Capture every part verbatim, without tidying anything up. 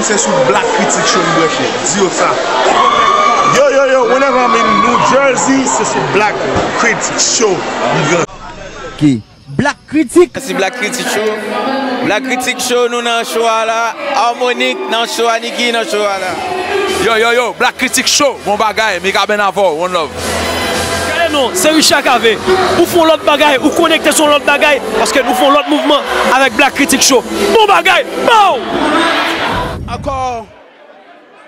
Se sou Black Critic Show m branche. Di yo sa. Yo, yo, yo, whenever I'm in New Jersey, se sou Black Critic Show m branche. Ki Black Critic. Se Black Critic Show. Black Critic Show, nou nan show a la. Harmonic nan show a, Nicky nan show a la. Yo, yo, yo, Black Critic Show, bon bagay, Mikaben avè w, one love. Gade non, se Richard Cavé. Ou fè yon lòt bagay, ou konekte sou yon lòt bagay, paske nou fè yon lòt mouvman avèk Black Critic Show. Bon bagay, pow! Ankò,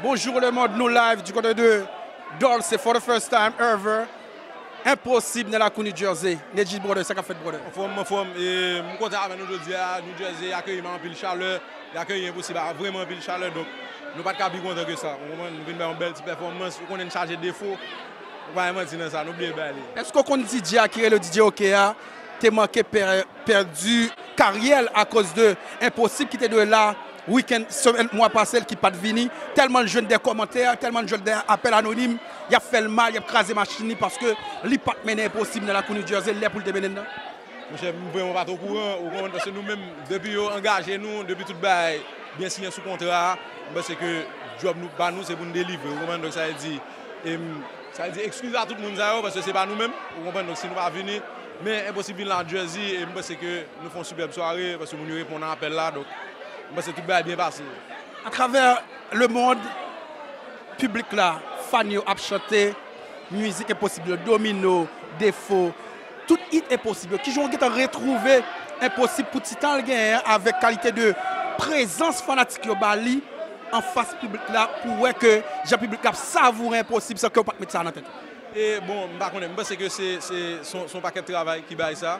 bonjou lemonn, nou live du côté de Dulce for the first time ever. Enposib nan lakou New Jersey. Nedji brother, sa k ap fèt brother? Anfòm, anfòm. E, m kontan avè nou jodi a. New Jersey akeyi m ak anpil chalè. Li akeyi Enposib a vrèman anpil chalè. Donk, nou pa t ka pi kontan ke sa. Ou konprann? Nou vin bay yon bèl ti pèfòmans. Ou konnen n chaje defo. Ou pa gen manti nan sa. Nou bliye bay li. Èske w konn D J a ki rele D J OK a te manke pè- pèdi karyè l akoz de Enposib ki te dwe la wikenn, semèn, mwa pase l ki pa t vini, tèlman l jwenn de kòmantè, tèlman l jwenn de apèl anonim, y ap fè l mal, y ap kraze machin li paske li pa t mennen Enposib nan lakou New Jersey lè pou l te mennen l nan? Monchè, m vrèman pa t okouran, ou konprann, paske nou menm, depi yo angaje nou, depi tout bagay byen siyen sou kontra a, m panse ke djòb nou, ba nou, se pou n delivre, ou konprann, donk sa vle di, e m, sa vle di, ekskiz a tout moun sa yo, paske se pa nou menm, ou konprann, donk si nou pa vini, men Enposib vin la Jersey, e m panse ke nou fè yon sipèb sware, paske moun yo reponn a apèl la, donk m panse tout bagay byen pase. Atravè lemonn, piblik la, fan yo ap chante, mizik Enposib yo, Domino, Defo, tout hit Enposib yo. Kijan w gentan retwouve Enposib pou ti tan l genyen an avèk kalite de prezans fanatik yo ba li anfas piblik la pou w wè ke jan piblik la ap savoure Enposib san ke w pa t met sa nan tèt ou? E bon, m pa konnen, m panse ke se, se, se yon, se yon pakèt travay ki bay sa.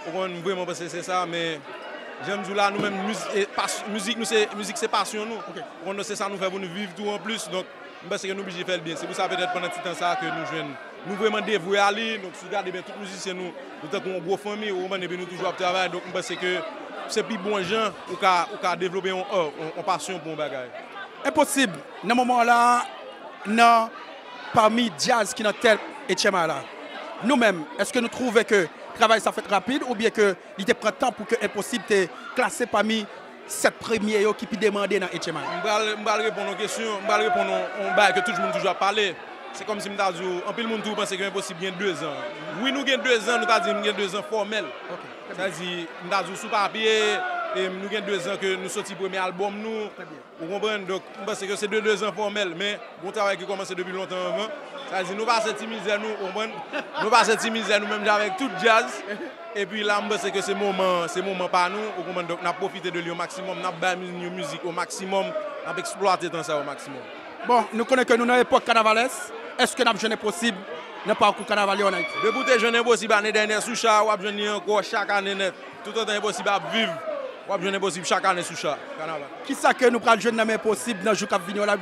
Ou konprann, m vrèman panse se sa, men jan m di w la, nou menm, miz- e, pas- mizik nou se, mizik se pasyon nou. Ou konprann, se sa nou fè pou nou viv tou anplis. Donk, m panse ke nou blije fè l byen. Se pou sa petèt pandan ti tan sa a ke nou jwenn, nou vrèman devwe a li. Donk, si w gade byen, tout mizisyen nou, nou tankou yon gwo fanmi, ou konprann, epi nou toujou ap travay. Donk, m panse ke se pi bon jan ou ka, ou ka devlope yon, yon, yon pasyon pou yon bagay. Enposib, nan moman la, nan pami djaz ki nan tèt H M I la. Nou menm, èske nou twouve ke travay sa fèt rapid oubyen ke li te pran tan pou ke Enposib te klase pami sèt premye yo ki pi demande nan H M I? M pral, m pral reponn yon kesyon, m pral reponn yon, yon bagay ke tout moun toujou ap pale. Se kòmsi m ta di w, anpil moun toujou panse ke Enposib gen dezan. Wi, nou gen dezan, nou ta di m gen dezan fòmèl. Sa vle di, m ta di w sou papye, e, nou gen dezan ke nou soti premye albòm nou. Ou konprann? Donk, m panse ke se de dezan fòmèl, men gon travay ki kòmanse depi lontan anvan. Sa vle di, nou pase ti mizè nou, ou konprann? Nou pase ti mizè nou menm jan avèk tout djaz. Epi la, m panse ke se moman, se moman pa nou, ou konprann? Donk, n ap pwofite de li o maksimòm, n ap bay moun yo mizik o maksimòm, n ap eksplwate tan sa o maksimòm. Bon, nou konnen ke nou nan epòk kanavalès, èske n ap jwenn Enposib nan pakou kanaval yo ann Ayiti? Depi w te jwenn Enposib ane dènyè sou cha, w ap jwenn li ankò chak ane nèt. Toutotan Enposib ap viv, w ap jwenn Enposib chak ane sou cha, kanaval. Kisa ke nou pral jwenn nan men Enposib nan jou k ap vini yo la,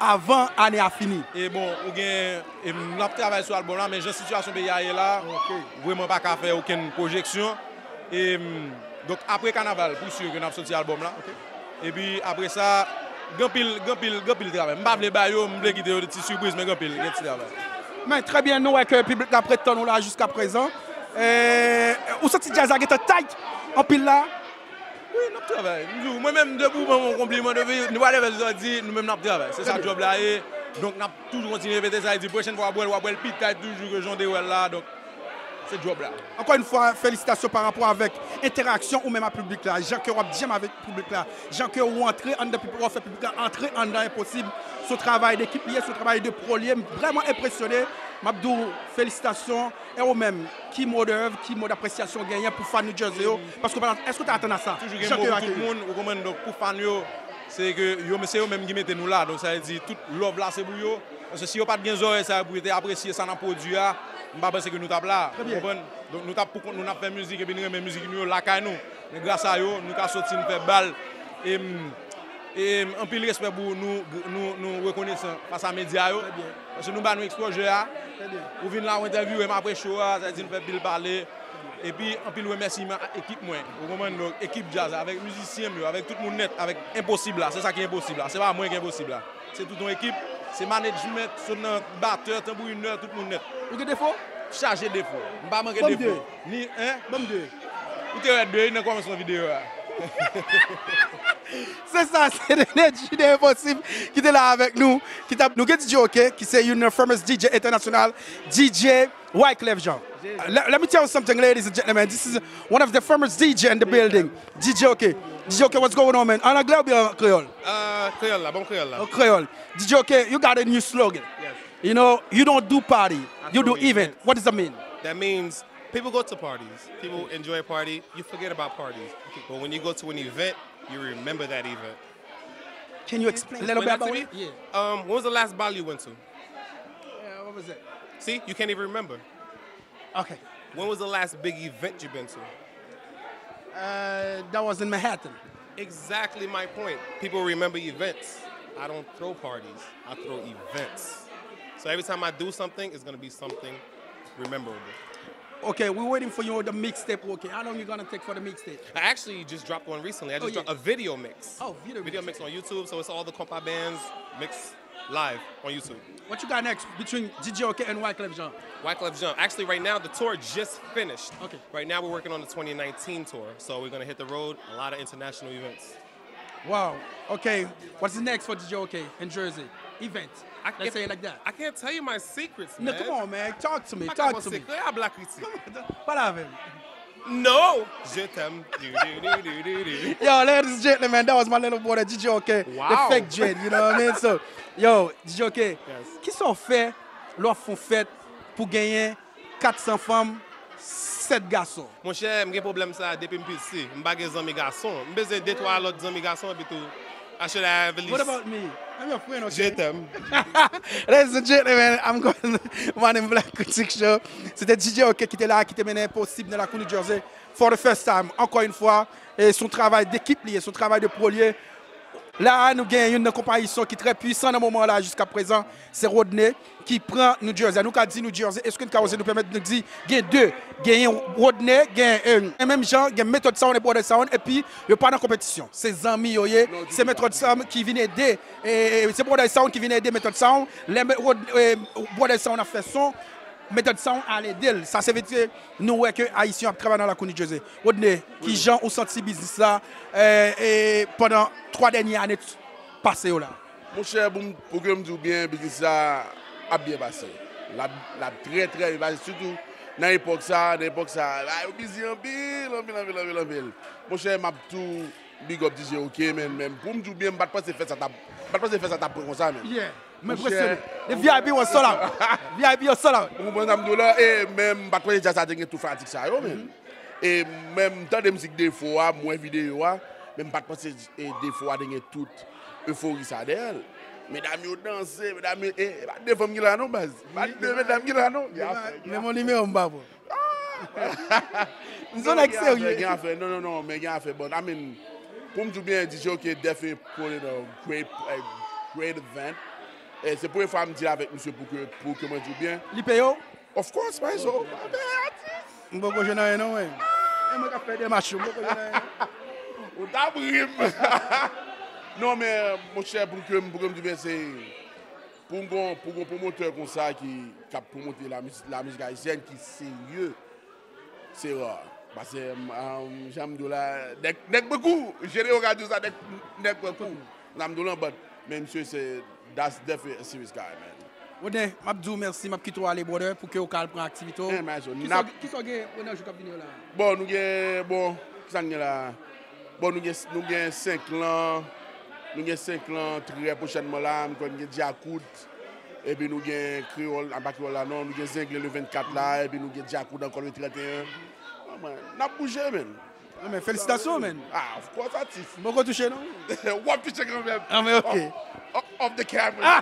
avan ane a fini? E bon, ou gen, e, n ap travay sou albòm la, men jan sitiyasyon peyi a ye la, vrèman pa ka fè okenn pwojeksyon. E, donk, apre kanaval, pou si ke n ap soti albòm la. Epi, apre sa, gen anpil, gen anpil, gen anpil travay. M pa vle ba yo, m vle kite yo de ti sipriz, men gen anpil, gen ti travay. Men, trè byen, nou wè ke piblik la ap ret tann ou la jiska prezan. E, ou santi djaz la gentan tight anpil la? Wi, n ap travay. M di w, mwen menm, depi w ban m yon konpliman, depi, whatever sa w di, nou menm n ap travay. Se sa djòb la ye. Donk, n ap toujou kontinye repete sa, e di pwochèn fwa w ap wè l, w ap wè l pi tight toujou ke jan w te wè l la. Donk, se djòb la. Ankò yon fwa, felisitasyon pa rapò avèk entèraksyon ou menm ak piblik la, jan ke w ap djèm avèk piblik la, jan ke w antre anndan piblik, w ap fè piblik la antre anndan Enposib. Se yon travay dekip li ye, se yon travay de pwo li ye. M vrèman enpresyone. M ap di w felisitasyon. E ou menm, ki mo de, ki mo d'apresyasyon w genyen pou fan New Jersey yo? Paske, èske w te atann a sa? Toujou gen mo pou tout moun, ou konprann, donk pou fan yo, se ke yo, se yo menm ki mete nou la, donk sa vle di tout love la se pou yo. Paske si yo pa t gen zòrèy sa yo pou yo te apresye sa n ap pwodui a, m pa panse ke nou t ap la, ou konprann? Donk nou t ap pou kont nou, n ap fè mizik epi n renmen mizik nou yo lakay nou. Men gras a yo, nou ka soti n fè bal. E, e anpil respè pou nou, nou, nou rekonesan fas a medya yo. Paske nou ba nou exposure a. Ou vin la, ou entèvyouwe m apre show a, sa vle di nou fè pil pale. Epi anpil remèsiman ak ekip mwen. Ou konprann? Donk, ekip djaz la, avèk mizisyen m yo, avèk tout moun nèt, avèk Enposib la. Se sa ki Enposib la. Se pa mwen ki Enposib la. Se tout yon ekip. Se management, sot nan batè, tanbourinè, tout moun nèt. Ou gen defo? Chaje defo. M pa manke defo. Ni, en? Ban m de. Ou te wè de wi nan kòmansman videyo a. Se sa, se Energy de Enposib ki te la avèk nou, ki t ap, nou gen D J OK, ki se youn nan famous D J entènasyonal, D J Wyclef Jean. Let, let me tell you something, ladies and gentlemen. This is one of the famous D J in the building. D J OK. D J OK, what's going on, man? An anglè oubyen an kreyòl? Uh, Kreyòl la, bon Kreyòl la. An kreyòl. D J OK, you got a new slogan. Yes. You know, you don't do party, I you do throw event. events. What does that mean? That means people go to parties. People enjoy a party. You forget about parties. But when you go to an event, you remember that event. Can you explain a little bit Explain about that to it? me? Um, when was the last bal you went to? Yeah, what was it? See, you can't even remember. Okay. When was the last big event you've been to? Uh, that was in Manhattan. Exactly my point. People remember events. I don't throw parties. I throw events. So every time I do something, it's gonna be something rememberable. Okay, we're waiting for you the mixtape. Okay, how long you gonna take for the mixtape? I actually just dropped one recently. I just Oh, yeah. dropped a video mix. Oh, video Video mix. Mix on YouTube. So it's all the compa bands mixed live on YouTube. What you got next between D J OK and Wyclef Jean? Wyclef Jean. Actually, right now the tour just finished. Okay. Right now we're working on the twenty nineteen tour, so we're gonna hit the road. A lot of international events. Wow. Okay. What's the next for D J OK in Jersey? Event. I Let's can't- say it like that. I can't tell you my secrets, No, man. Come on, man. Talk to me. Mwen Talk pa to me. Sekrè a Black Critic. Pale avè m. No, je t'aime. Du, du, du, du, du, du. Yo, ladies and gentlemen, that was my little boy, the D J OK, the Wow. fake dread, you know what I mean? So, yo, D J OK, Yes. Kisa w fè lè w ap fè yon fèt pou genyen kat san fanm, sèt gason? Monchè, m gen pwoblèm sa a depi m piti. M pa gen zanmi gason. M bezwen de twa lòt zanmi gason epi tou. I should have at least. What about me? I'm your friend, okay? Je t'aime. Ladies and gentlemen, I'm going, my name Black Critic Show. Se te D J OK ki te la, ki te mennen Enposib nan lakou New Jersey for the first time. Ankò yon fwa, e se yon travay dekip li ye, se yon travay de pro li ye. La a, nou gen youn nan konpayi son ki trè pwisan nan moman an la jiska prezan, se Rodney ki pran New Jersey. Nou ka di New Jersey, èske n ka oze nou pèmèt nou di gen de, genyen Rodney, gen e, menm jan, gen Method Sound e Brother Sound, epi yo pa nan konpetisyon. Se zanmi yo ye, se Method Sound ki vin ede, e, e, se Brother Sound ki vin ede Method Sound. Lè Me- Rod- e, Brother Sound ap fè son, Method Sound al ede l. Sa se vle di nou wè ke Ayisyen ap travay nan lakou New Jersey. Rodney, kijan ou santi biznis la e, e, pandan twa dènye ane t- pase yo la? Monchè, pou, m- pou ke m di w byen, biznis la ap byen pase. L ap, l ap trè, trè byen pase, sitou nan epòk sa, nan epòk sa, a, yo bizi anpil, anpil, anpil, anpil, anpil. Monchè, m ap tou big up D J OK, men, men pou m di w byen, m pa t panse fèt sa t ap, m pa t panse fèt sa t ap pran konsa, men. Yeah, m Monchè, enpresyone. The V I P was sold out. V I P was sold out. Ou konprann sa m di w la? E men m pa t panse djaz sa te gen tout fanatik sa yo, men. E men m tande mizik Defo a, m wè videyo a, men m pa t panse e, Defo a te gen tout efori sa dèyè l. Medam yo danse, medam yo, e, e pa de fanm ki la non, baz. Pa de medam ki la non. Gen afè, gen Men mon nimewo m pa pran. M se yon nèg Gen afè, serye. gen afè, non, non, non, men gen afè, bon, I mean, pou m di w byen, D J OK definitely put in a great, a great event. E se premye fwa m di avèk misye pou ke, pou ke mwen di w byen. Li peye w? Of course, man, so, ben, atis. M poko jwenn anyen non, mwen. E mwen k ap fè demach yo, m poko jwenn anyen. Ou t ap ri m. Non, men, monchè, pou ke m, pou ke m di w byen, se, pou m gon, pou gon pwomotè konsa ki, k ap pwomote la mizik, la mizik ayisyèn ki serye, se ra. Paske, um, jan m di w la, nèg, nèg pran kou, Jenero ka di w sa, nèg, nèg pran kou. Nan m di w lan, but, men misye se, that's definitely a serious guy, man. Rodney, m ap di w mèsi, m ap kite w ale, brother, pou ke w ka al pran aktivite w. Eh, man, so, Kisa n ap- w- kisa w gen nan jou k ap vini yo la? Bon, nou gen, bon, kisa n gen la? Bon, nou gen, nou gen senk lan, nou gen senk lan trè pwochènman la, m kwè n gen Djakout, epi nou gen Kreyòl, a pa Kreyòl la non, nou gen Zengle le vennkat la, epi nou gen Djakout ankò le trannteyen. Ah, man, n ap bouje, men. Non, men felisitasyon, men. Ah, of course, atis. M poko touche, non? W ap touche kanmenm. Ah, men ok. Off, off the camera.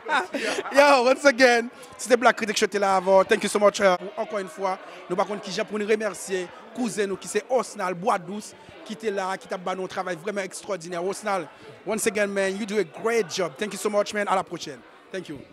Yo, once again, se te Black Critic Show te la avè w. Thank you so much, euh, pou, ankò yon fwa, nou pa konn kijan pou nou remèsye kouzen nou ki se Osnal Bwadous, ki te la, ki t ap ba nou yon travay vrèman ekstwòdinè. Osnal, once again, man, you do a great job. Thank you so much, man. À la prochaine. Thank you.